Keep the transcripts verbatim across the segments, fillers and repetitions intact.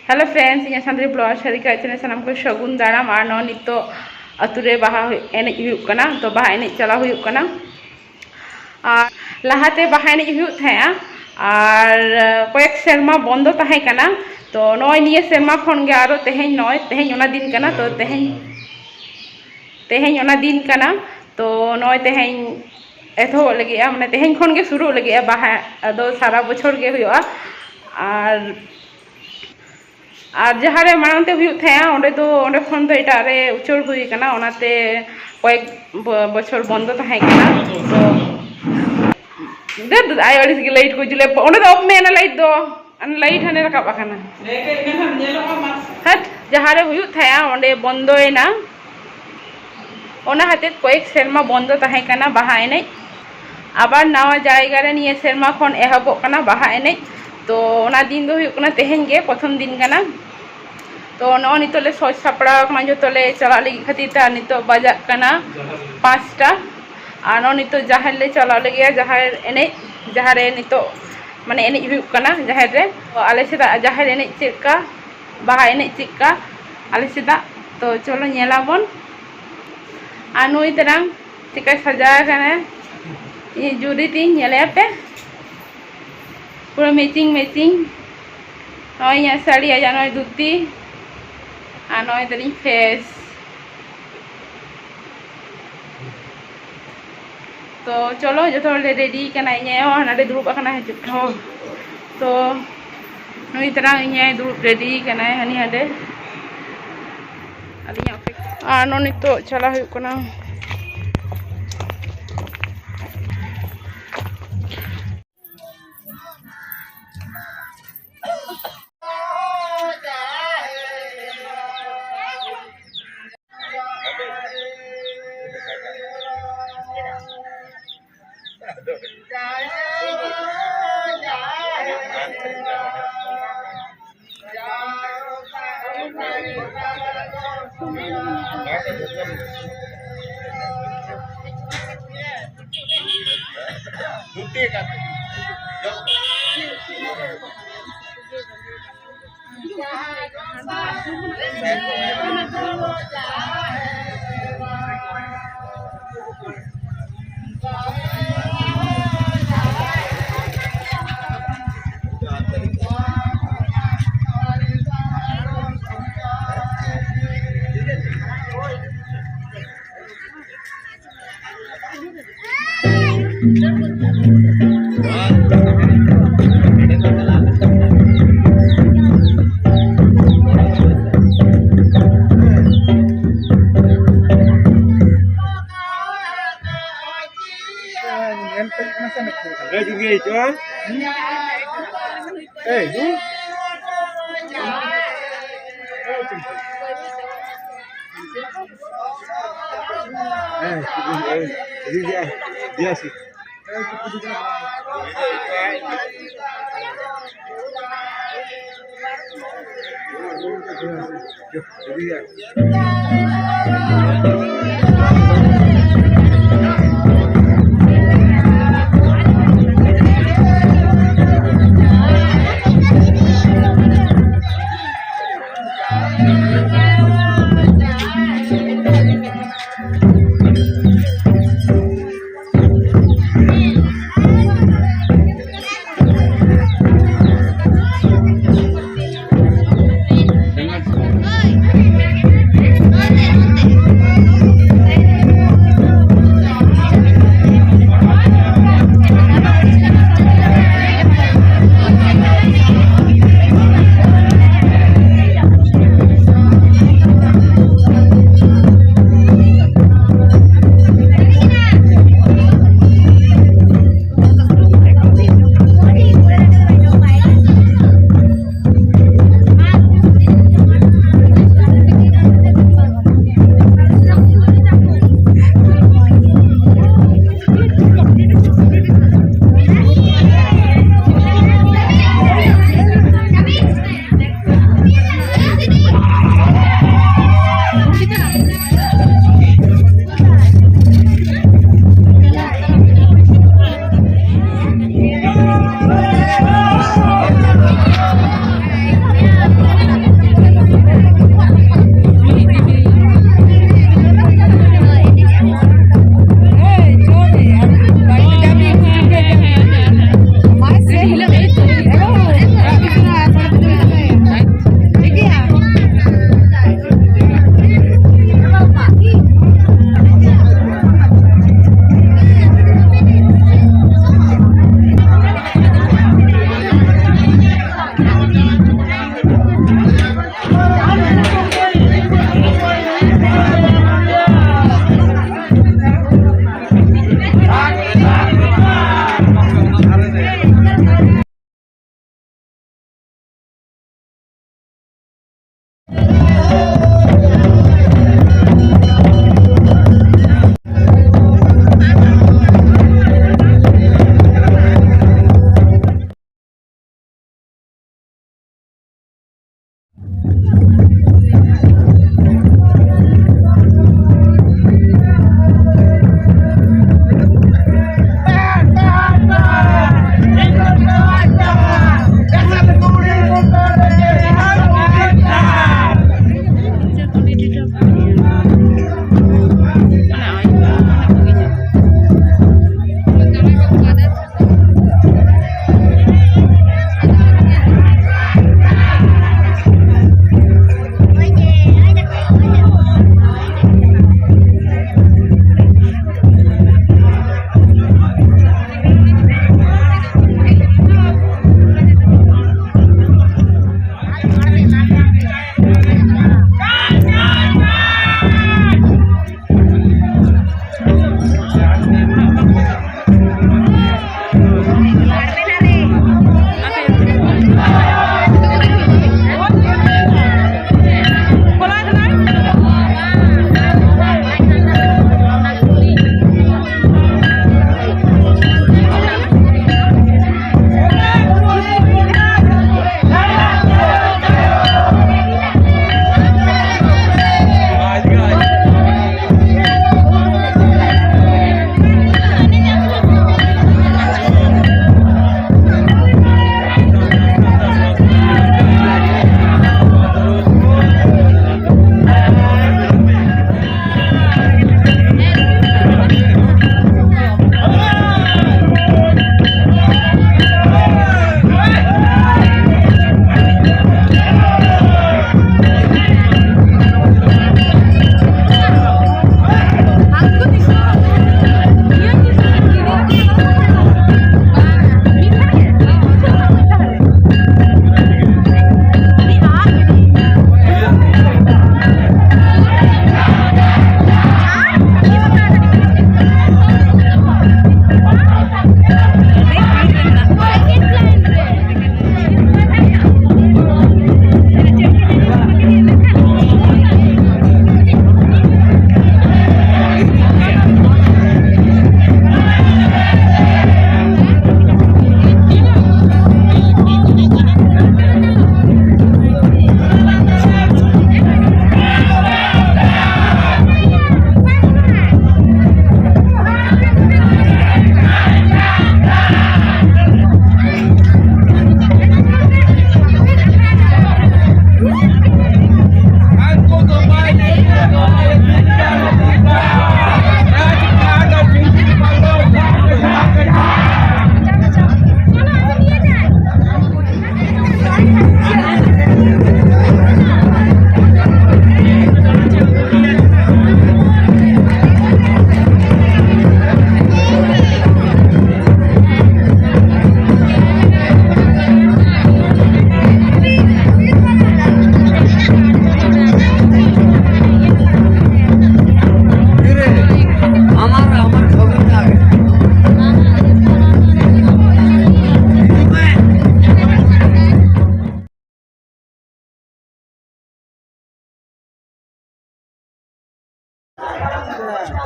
Hello friends, ᱤᱧᱟᱹᱜ Santali blogger Sarika channel ᱥᱟᱱᱟᱢ ᱠᱚ ᱥᱟᱹᱜᱩᱱ ᱫᱟᱨᱟᱢ᱾ ᱟᱨ ᱱᱚᱜᱼᱚᱭ ᱱᱤᱛᱚᱜ ᱟᱹᱛᱩ ᱨᱮ ᱵᱟᱦᱟ ᱦᱩᱭ-, ᱮᱱᱮᱡ ᱦᱩᱭᱩᱜ ᱠᱟᱱᱟ, ᱛᱚ ᱵᱟᱦᱟ ᱮᱱᱮᱡ ᱪᱟᱞᱟᱣ ᱦᱩᱭᱩᱜ ᱠᱟᱱᱟ᱾ ᱟᱨ ᱞᱟᱦᱟᱛᱮ ᱵᱟᱦᱟ ᱮᱱᱮᱡ ᱦᱩᱭᱩᱜ ᱛᱟᱦᱮᱸᱜᱼᱟ, ᱟᱨ ᱠᱚᱭᱮᱠ ᱥᱮᱨᱢᱟ ᱵᱚᱱᱫᱚ ᱛᱟᱦᱮᱸ ᱠᱟᱱᱟ᱾ ᱛᱚ ᱱᱚᱜᱼᱚᱭ ᱱᱤᱭᱟᱹ ᱥᱮᱨᱢᱟ ᱠᱷᱚᱱ ᱜᱮ ᱟᱨᱚ ᱛᱮᱦᱮᱧ, ᱱᱚᱜᱼᱚᱭ ᱛᱮᱦᱮᱧ ᱚᱱᱟ ᱫᱤᱱ ᱠᱟᱱᱟ, ᱛᱚ ᱛᱮᱦᱮᱧ, ᱛᱮᱦᱮᱧ ᱚᱱᱟ ᱫᱤᱱ ᱠᱟᱱᱟ᱾ ᱛᱚ ᱱᱚᱜᱼᱚᱭ ᱛᱮᱦᱮᱧ ᱮᱛᱚᱦᱚᱵᱚᱜ ᱞᱟᱹᱜᱤᱫᱼᱟ, ᱢᱟᱱᱮ ᱛᱮᱦᱮᱧ ᱠᱷᱚᱱ ᱜᱮ ᱥᱩᱨᱩᱜ ᱞᱟᱹᱜᱤᱫᱼᱟ ᱵᱟᱦᱟ, ᱟᱫᱚ ᱥᱟᱨᱟ ᱵᱚᱪᱷᱚᱨ ᱜᱮ ᱦᱩᱭᱩᱜᱼᱟ᱾ ᱟᱨ ᱟᱨ ᱡᱟᱦᱟᱸ ᱨᱮ ᱢᱟᱲᱟᱝ ᱛᱮ ᱦᱩᱭᱩᱜ ᱛᱟᱦᱮᱸᱜᱼᱟ, ᱚᱸᱰᱮ ᱫᱚ, ᱚᱸᱰᱮ ᱠᱷᱚᱱ ᱫᱚ ᱮᱴᱟᱜ ᱨᱮ ᱩᱪᱟᱹᱲ ᱦᱩᱭ ᱠᱟᱱᱟ, ᱚᱱᱟᱛᱮ ᱠᱚᱭᱮᱠ ᱵᱚ-, ᱵᱚᱪᱷᱚᱨ ᱵᱚᱱᱫᱚ ᱛᱟᱦᱮᱸ ᱠᱟᱱᱟ᱾ ᱛᱚ ᱫᱟᱹᱫ, ᱫᱟᱹᱫ, ᱟᱭᱳ ᱟᱹᱲᱤᱥ ᱜᱮ ᱞᱟᱭᱤᱴ ᱠᱚ ᱡᱩᱞᱮᱫ, ᱚᱸᱰᱮ ᱫᱚ ᱚᱯᱷ ᱢᱮ ᱚᱱᱟ ᱞᱟᱭᱤᱴ ᱫᱚ, ᱚᱱᱟ ᱞᱟᱭᱤᱴ ᱦᱟᱱᱮ ᱨᱟᱠᱟᱵ ᱟᱠᱟᱱᱟ᱾ ᱦᱟᱴ, ᱡᱟᱦᱟᱸ ᱨᱮ ᱦᱩᱭᱩᱜ ᱛᱟᱦᱮᱸᱜᱼᱟ, ᱚᱸᱰᱮ ᱵᱚᱱᱫᱚᱭᱮᱱᱟ᱾ ᱚᱱᱟ ᱦᱚᱛᱮᱫ ᱠᱚᱭᱮᱠ ᱥᱮᱨᱢᱟ ᱵᱚᱱᱫᱚ ᱛᱟᱦᱮᱸ ᱠᱟᱱᱟ ᱵᱟᱦᱟ ᱮᱱᱮᱡ᱾ ᱟᱵᱟᱨ ᱱᱟᱣᱟ ᱡᱟᱭᱜᱟ ᱨᱮ ᱱᱤᱭᱟᱹ ᱥᱮᱨᱢᱟ ᱠᱷᱚᱱ ᱮᱦᱚᱵᱚᱜ ᱠᱟᱱᱟ ᱵᱟᱦᱟ ᱮᱱᱮᱡ᱾ ᱛᱚ ᱚᱱᱟ ᱫᱤᱱ ᱫᱚ ᱦᱩᱭᱩᱜ ᱠᱟᱱᱟ ᱛᱮᱦᱮᱧ ᱜᱮ ᱯᱨᱚᱛᱷᱚᱢ ᱫᱤᱱ ᱠᱟᱱᱟ᱾ ᱛᱚ ᱱᱚᱜᱼᱚᱭ ᱱᱤᱛᱚᱜ ᱞᱮ ᱥᱚᱡᱽ ᱥᱟᱯᱲᱟᱣ ᱟᱠᱟᱱᱟ ᱡᱚᱛᱚ ᱞᱮ ᱪᱟᱞᱟᱜ ᱞᱟᱹᱜᱤᱫ ᱠᱷᱟᱹᱛᱤᱨ ᱛᱮ, ᱟᱨ ᱱᱤᱛᱚᱜ ᱵᱟᱡᱟᱜ ᱠᱟᱱᱟ ᱯᱟᱸᱪᱴᱟ᱾ ᱟᱨ ᱱᱚᱜᱼᱚᱭ ᱱᱤᱛᱚᱜ ᱡᱟᱦᱮᱨ ᱞᱮ ᱪᱟᱞᱟᱜ ᱞᱟᱹᱜᱤᱫᱼᱟ, ᱡᱟᱦᱮᱨ ᱮᱱᱮᱡ, ᱡᱟᱦᱟᱸ ᱨᱮ ᱱᱤᱛᱚᱜ ᱢᱟᱱᱮ ᱮᱱᱮᱡ ᱦᱩᱭᱩᱜ ᱠᱟᱱᱟ ᱡᱟᱦᱮᱨ ᱨᱮ᱾ ᱛᱚ ᱟᱞᱮ ᱥᱮᱫᱟᱜ ᱡᱟᱦᱮᱨ ᱮᱱᱮᱡ ᱪᱮᱫ ᱞᱮᱠᱟ, ᱵᱟᱦᱟ ᱮᱱᱮᱡ ᱪᱮᱫ ᱞᱮᱠᱟ ᱟᱞᱮ ᱥᱮᱫᱟᱜ, ᱛᱚ ᱪᱚᱞᱚ ᱧᱮᱞᱟᱵᱚᱱ᱾ ᱟᱨ ᱱᱩᱭ ᱛᱟᱨᱟᱝ ᱪᱮᱫᱠᱟᱭ ᱥᱟᱡᱟᱣ ᱟᱠᱟᱱᱟ, ᱤᱧ ᱡᱩᱨᱤ ᱛᱤᱧ ᱧᱮᱞᱮᱭᱟ ᱯᱮ, ᱯᱩᱨᱟᱹ matching matching᱾ ᱱᱚᱜᱼᱚᱭ ᱤᱧᱟᱹᱜ ᱥᱟᱹᱲᱤ, ᱟᱡᱟᱜ ᱱᱚᱜᱼᱚᱭ ᱫᱷᱩᱛᱤ, ᱟᱨ ᱱᱚᱜᱼᱚᱭ ᱛᱟᱹᱞᱤᱧ face᱾ ᱛᱚ ᱪᱚᱞᱚ, ᱡᱚᱛᱚ ᱦᱚᱲ ᱞᱮ ᱨᱮᱰᱤ ᱠᱟᱱᱟ, ᱤᱧ ᱟᱭᱳ ᱦᱚᱸ ᱦᱟᱸᱰᱮ ᱫᱩᱲᱩᱵ ᱟᱠᱟᱱᱟᱭ, ᱦᱤᱡᱩᱜ ᱦᱚᱸ᱾ ᱛᱚ ᱱᱩᱭ ᱛᱟᱨᱟᱝ ᱤᱧ ᱟᱭᱳ ᱫᱩᱲᱩᱵ ᱨᱮᱰᱤ ᱠᱟᱱᱟᱭ ᱦᱟᱹᱱᱤ ᱦᱟᱸᱰᱮ, ᱟᱹᱞᱤᱧᱟᱜ ᱚᱯᱮᱠᱠᱷᱟ᱾ ᱟᱨ ᱱᱚᱜᱼᱚᱭ ᱱᱤᱛᱚᱜ ᱪᱟᱞᱟᱜ ᱦᱩᱭᱩᱜ ᱠᱟᱱᱟ᱾ ᱫᱷᱩᱛᱤ ᱠᱟᱛᱮ᱾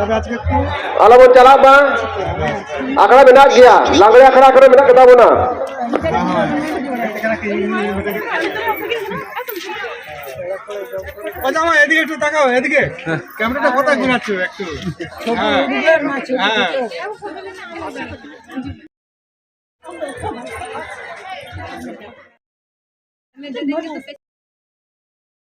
ᱟᱞᱚ ᱵᱚᱱ ᱪᱟᱞᱟᱜ ᱢᱟ᱾ ᱟᱠᱷᱲᱟ ᱢᱮᱱᱟᱜ ᱜᱮᱭᱟ, ᱞᱟᱜᱽᱲᱮ ᱟᱠᱷᱲᱟ ᱠᱚᱨᱮ ᱢᱮᱱᱟᱜ ᱜᱮᱛᱟ ᱵᱚᱱᱟ᱾ ও জামাই, এদিকে একটু তাকাও, এদিকে। ক্যামেরাটা কোথায় ঘুরাচ্ছ একটু? হ্যাঁ, হ্যাঁ।